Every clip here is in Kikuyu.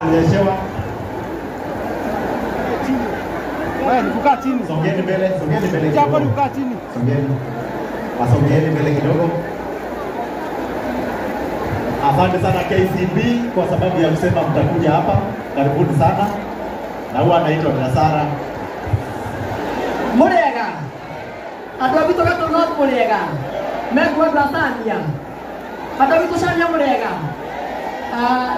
Nyeshewa. Wewe ni kukaa chini. Songeni mbele, songeni mbele. Hapo ni kukaa chini. Songeni. Asongeni mbele kidogo. Asante sana KCB kwa sababu ya kusema mtakuja hapa. Karibuni sana. Na huwa anaitwa Dasara. Murega. Andũ a gwitũ Gatũ North mũrĩega. Mekuo andũ a Sania. Andũ a gwitũ Sania mũrĩega.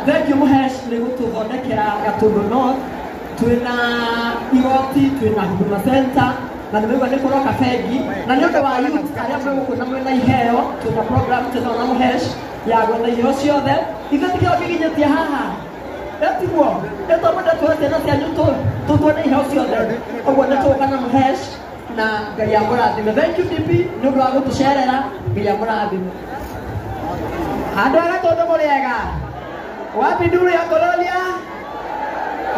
Thank you Mũhesh nĩ gũtũthondekera Gatũndũ North. Twĩna igoti, twĩna Huduma Center, na nĩ maigua nĩ kũroka bengi. Na nĩ ũndũ wa youth arĩa mwĩ gũkũ na mwĩna iheo, twĩna program twĩna na Mũhesh ya gwetha iheo ciothe. Ithuĩ ti kĩo kĩginyĩtie haha. Etiguo, ĩtwamwenda tuoe ciana cianyu tũtuone iheo ciothe. Ũguo nĩ tũgũka na Mũhesh na Ngai amũrathime. Thank you DP nĩ ũndũ wa gũtũcerera. Ngai amũrathime. Andũ a Gatũndũ mũrĩega. Wapi nduru ya Kololia?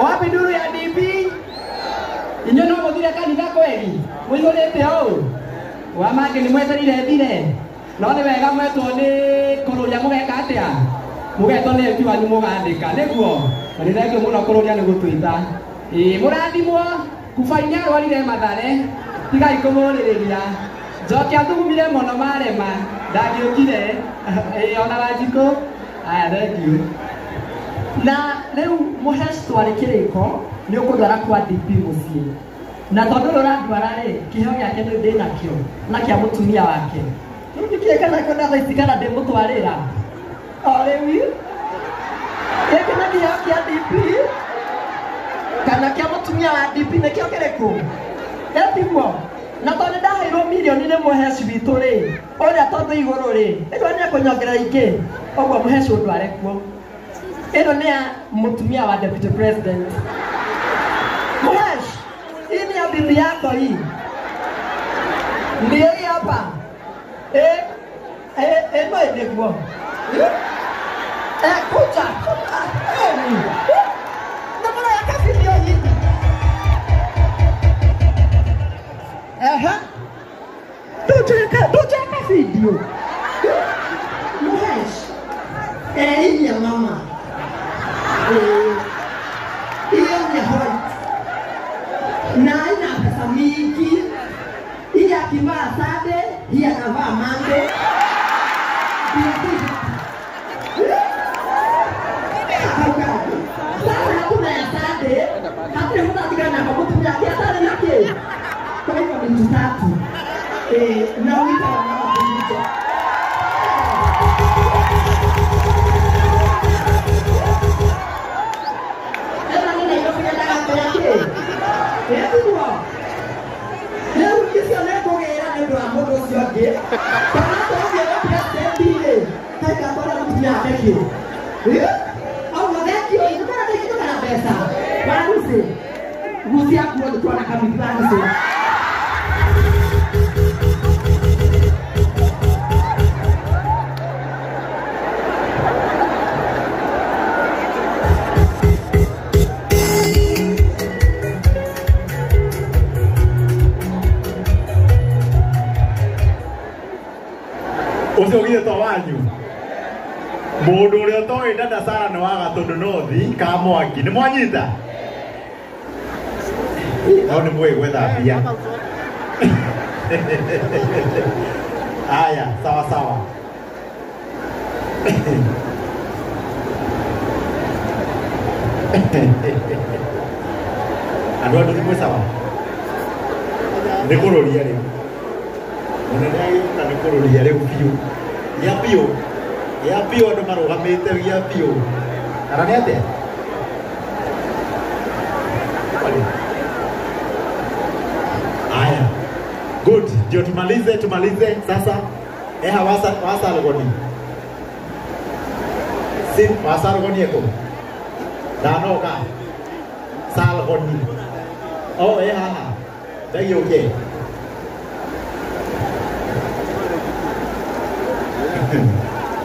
Wapi nduru ya DP? Inyuĩ no mũthire kanitha kweli? Mũihũrĩte ũũ? Wa mangĩ nĩ mweterire thire. No nĩ wega mwetwo nĩ Kũrũria mũgeka atĩa? Mũgetwo nĩ MP wanyu mũgandĩka, nĩguo? Na nĩ thengiũ mũno Kũrũria nĩ gũtwĩta. Ĩĩ mũrathimwo, Kubai nĩ arwarire Mathare, tigai kũmũrĩrĩria. Njoki athugumire mũno marema, ndangĩũkire. Ĩĩ ona Wanjikũ. Aya, thengiũ. Na rĩu Mũhesh twarĩ kĩrĩko nĩ ũkũndwara kwa DP mũciĩ. Na tondũ ũrĩa ũrandwara rĩ, kĩheo gĩake nĩ ndĩ nakĩo na kĩa mũtumia wake. Rĩu ndikĩũĩ kana kwenda thaa ici kana ndĩmũtwarĩra. O rĩu gĩkĩ nĩ kĩheo kĩa DP kana kĩa mũtumia wa DP nĩkĩo kĩrĩkũ? Ĩtiguo. Na tondũ nĩ ndaheirwo mirioni nĩ Mũhesh witũ rĩ, ũrĩa tondũ igũrũ rĩ, ĩndũ nĩ ekũnyongerera ingĩ. Ũguo Mũhesh ũndware kuo. Ĩno nĩ ya mũtumia wa Deputy President. Mũhesh, hii ni ya bibi yako hii. Ndio hii hapa. Ĩno nĩguo. Kuja, kuja. Na mbona yaka video hii? Aha. Ndũnjeka video. Mũhesh. Hii ni ya mama. Hiyo ni white. Na ina pesa mingi. Hii akivaa Sunday, hii anavaa Monday. Sasa hakuna ya Sunday, hakuna mtu atigana na mtu yake Sunday na kile. Kwa hivyo ni mtu tatu. Na wita wa mama kuja. Rĩu icio nĩ ngũgĩra nĩ ũndũ wa mũndũ ũcio ũngĩ. Kana tũgĩra president rĩ, kaika kũrĩa mũtumia wake kĩ. Ũguo thengiũ, ndũkana mbeca. Warucĩ, gucia kuo nĩ tuona kamiti warucĩ. Ũcio githĩ to wanyu. Mũndũ ũrĩa ũtoĩ Dada Sarah nĩ wa Gatũndũ North ka Mwangi. Nĩ mwanyita? No nĩ mũĩ gwetha mbia. Aya, sawa sawa. Andũ a nduthi mwĩ sawa? Nĩ kũrũria rĩu. Mũnene agĩũka nĩ kũrũria rĩu biũ. Gĩa biũ. Gĩa biũ andũ marũgamĩte gĩa biũ. Kana nĩ atĩa? Aya. Good. Ndio tumalize sasa. Eha wasalgoni. Sin wasalgoni eko. Danoka. Salgoni. Oh, eha. Thank you, okay.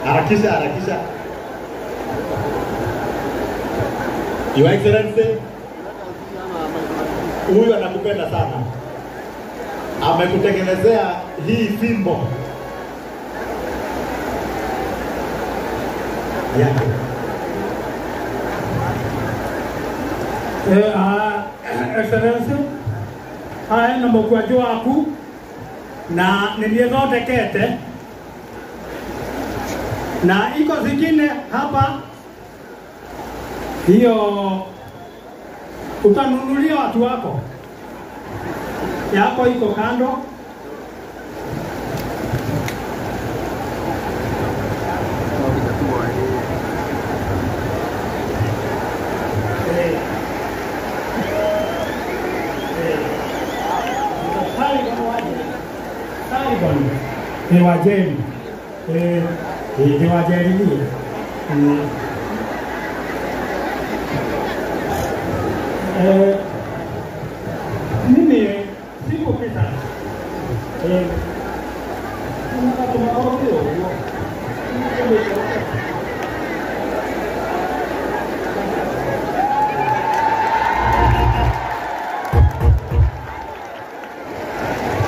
Harakisha, harakisha. Your Excellency, huyu anakupenda sana. Amekutengenezea hii fimbo yake. Excellency, haya na mũkwanjũ waku na nĩniĩthondekete na iko zingine hapa, hiyo utanunulia watu wako, yako iko kando. Ni Wajeri, ni Wajeri ni. Mimi siko pesa.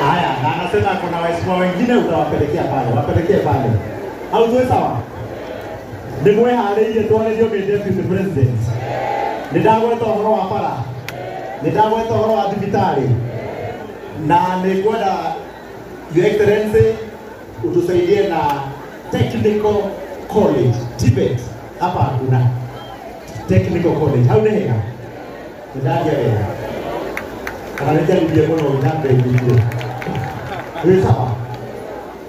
Haya, na anasema kuna waheshimiwa wengine utawapelekea pale, wapelekee pale. Au tuwe sawa? Nĩ mwĩharĩirie twarĩrio nĩ deputy president. Nĩ ndagweta ũhoro wa bara, nĩ ndagweta ũhoro wa thibitarĩ, na nĩ ngwenda Your Excellency utusaidie na technical college TVET. Hapa hakuna technical college, hau nĩ hega? Nĩ ndaria wega kana nĩ njarithie mũno nyambe nyingĩ? Wĩ sawa?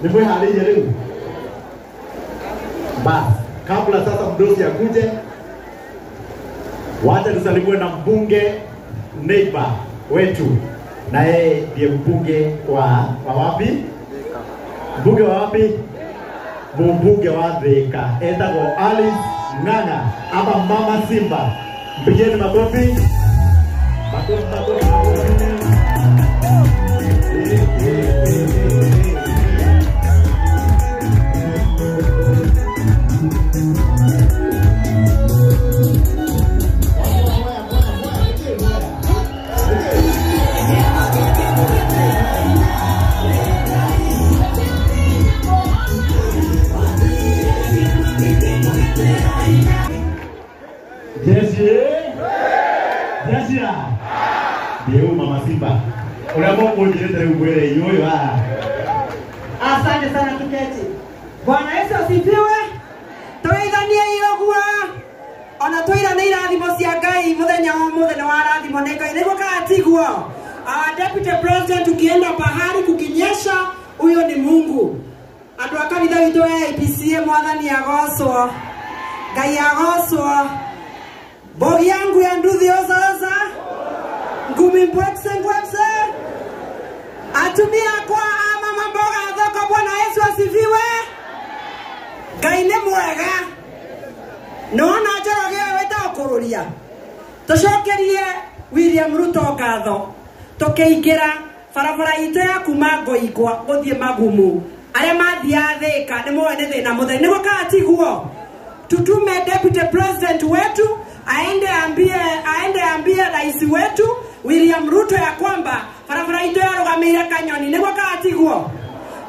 Nĩ mwĩharĩirie rĩu? Basi, kabla sasa mdosi akuje, wacha tusalimiwe na mbunge neighbor wetu, na yeye ndiye mbunge wa wapi? Mbunge wa wapi? Mbunge wa Thika, etagwo Alice Ng'ang'a ama Mama Simba. Mpigieni makofi. Makofi, makofi, makofi. Jeshi Ndio Mama Simba. Unapo kujileta rĩu yoyo. Asante sana Kiketi. Bwana Yesu asifiwe. Tũithanie igua. Ona tũira nĩ irathimo cia Ngai mũthenya wa mũthenya wa rathimo nĩ Ngai nĩguo katigwo. Our deputy president, ukienda pahali kukinyesha, huyo ni Mungu. Andũ a kanitha witũ wa APCA, mwathani agocwo. Ngai agocwo. Bogi yangu ya nduthi oza oza. Ngumi mbwepse mbwepse. Atumia kwa mama mboga thoko. Bwana Yesu asifiwe. Ngai nĩ mwega. Nona Njoroge ũyũ wĩtagwo Kũrũria. Tũcokerie William Ruto ngatho. Tũkĩingĩra barabara itũ ya kuma Ngoingwa gũthiĩ Magumu. Arĩa mathiaga Thĩka nĩ moĩ nĩ thĩna mũtheri. Nĩguo kana tiguo? Tutume deputy president wetu aende ambie rais wetu William Ruto ya kwamba barabara itũ yarũgamĩire Kanyoni. Nĩguo kana tiguo?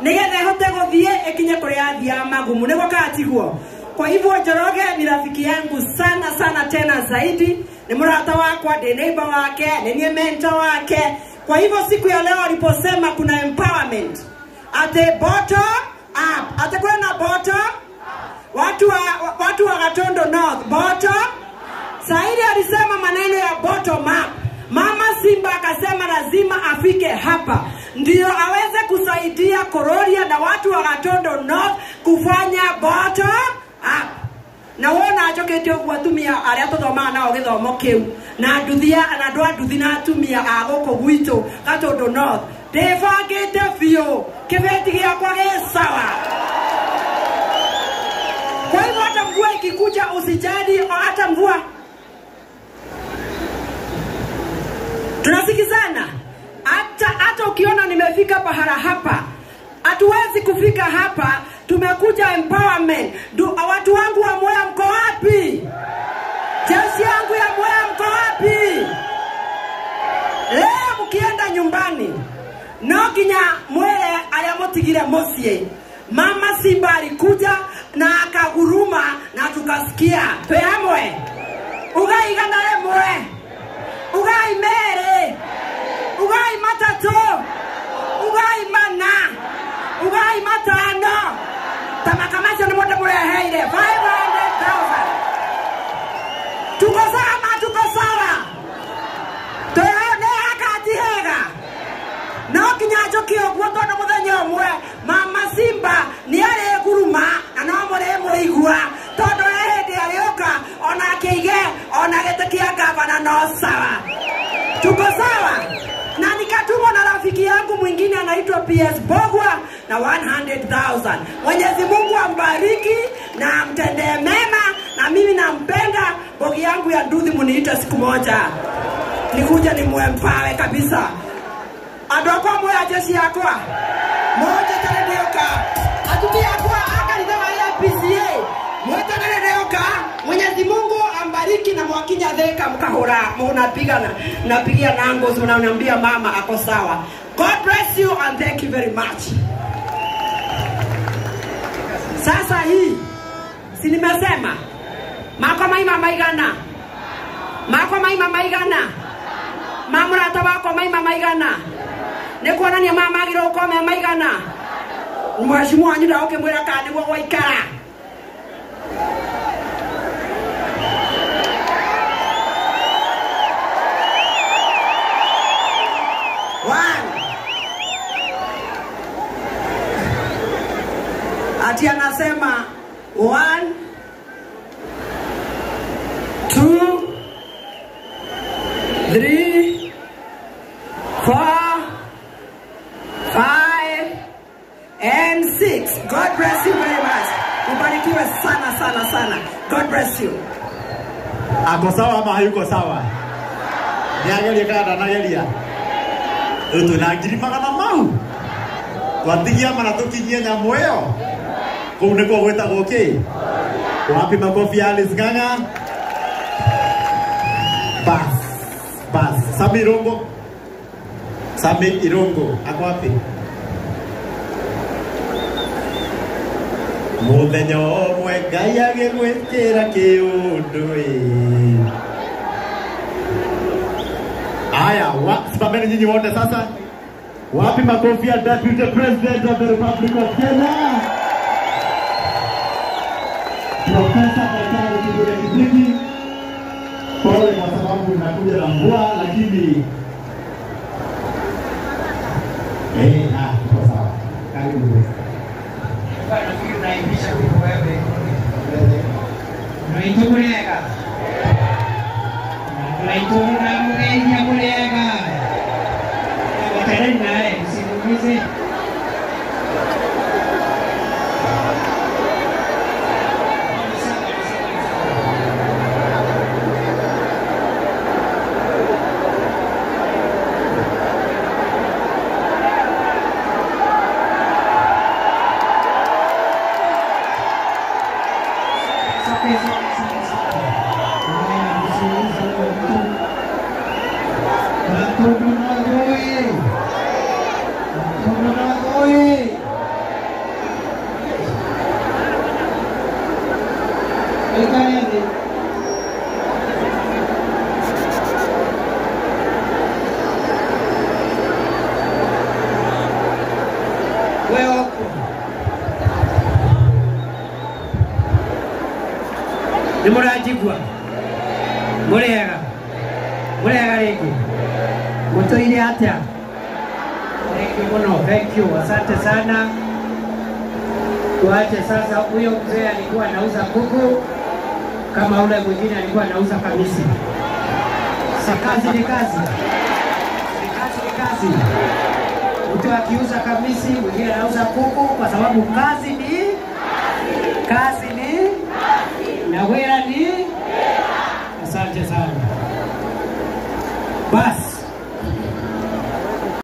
Nĩgetha ĩhote gũthiĩ ĩkinye kũrĩa yathiaga Magumu. Nĩguo kana tiguo? Kwa hivyo Njoroge ni rafiki yangu sana sana tena zaidi. Ni mrata wakwa, ni neighbor wake, ni mentor wake. Kwa hivyo siku ya leo aliposema kuna empowerment, ate bottom up, ate kuna bottom watu wa Gatondo North bottom. Saidi alisema maneno ya bottom up. Mama Simba akasema lazima afike hapa ndio aweze kusaidia Kororia na watu wa Gatondo North kufanya bottom up. Na wona njokete ũguo atumia arĩa tũthomaga nao gĩthomo kĩu na nduthia na andũ a nduthi na atumia a gũkũ gwitũ Gatondo North, ndĩbangĩte biũ kĩbeti gĩakwa gĩ sawa. Kwa hivyo hata mvua ikikuja usijali, hata mvua. Tunasikizana? Hata ukiona nimefika pahala hapa, hatuwezi kufika hapa, tumekuja empowerment. Watu wangu wa Mwea mko wapi? Jeshi yangu ya Mwea mko wapi? Leo mkienda nyumbani, no nginya mwere arĩa mũtigire mũciĩ. Mama Simba alikuja na akaguruma na tukasikia. Twĩ hamwe. Ugaigana rĩmwe. Ngai matano tamaka macio nĩ mũndũ mũreheire 500,000. Tuko sawa, tuko sawa. Twĩhaka no kinya njoke ũguo tondũ mũthenya ũmwe mama Simba nĩ arĩnguruma na no mũrĩmũigua tondũ he hĩndĩ arĩũka ona akĩige ona gĩtĩ kĩa gavana no sawa. Tuko sawa. Na nikatumwa na rafiki yangu mwingine anaitwa PS Bogwa na 100,000. Mwenyezi Mungu ambariki na amtendee mema, na mimi nampenda. Bogi yangu ya nduthi muniite siku moja nikuja nimuempawe kabisa. Andũ akwa muoya jeshi yakwa mweterere ndĩũka, atumia akwa a kanitha wa APCA mweterere ndĩũka. Mwenyezi Mungu ambariki na mwakinya theka mkahura mnapigana napigia nango mnaniambia mama ako sawa. God bless you and thank you very much. Sasa hii si nimesema makwa maima maigana, makwa maima maigana, mamurata wakwa maima maigana, nĩ kuonania mama agĩrĩirwo gũkorwo me maigana. Mheshimiwa wanyu ndagũkĩmwĩra kana nĩguo gwaikara. One. Ati anasema 1 2 3 4 5 and 6. God bless you very much. Ubarikiwe sana sana sana. God bless you. Ako sawa ama hayuko sawa? Nĩageria kana ndanageria? Rĩu twĩna ngiri magana mau twatigia mana tũkinyie nyamũ ĩyo kũu nĩkuo gwĩtagwo kĩ? Wapi makofi ya Alice Ng'ang'a? Bas bas. Sami Irungu, Sami Irungu ako wapi? Mũthenya ũmwe Ngai agĩgwĩkĩra kĩũndũ ĩ. Aya, simameni nyinyi wote sasa. Wapi makofi ya Deputy President of the Republic of Kenya, Profesa Daktari Kithure Kindiki. Pole kwa sababu nakuja na mvua, lakini iko sawa. Karibu. Nĩ mũranjigua? Mũrĩega? Mũrĩega rĩngĩ? Mũtũire atĩa? Thank you mũno, thank you, asante sana. Tuache sasa, huyo mzee alikuwa anauza kuku kama ule mwingine alikuwa anauza kamisi. Si kazi ni kazi, si kazi ni kazi. Mtu akiuza kamisi, mwingine anauza kuku, kwa sababu kazi ni kazi.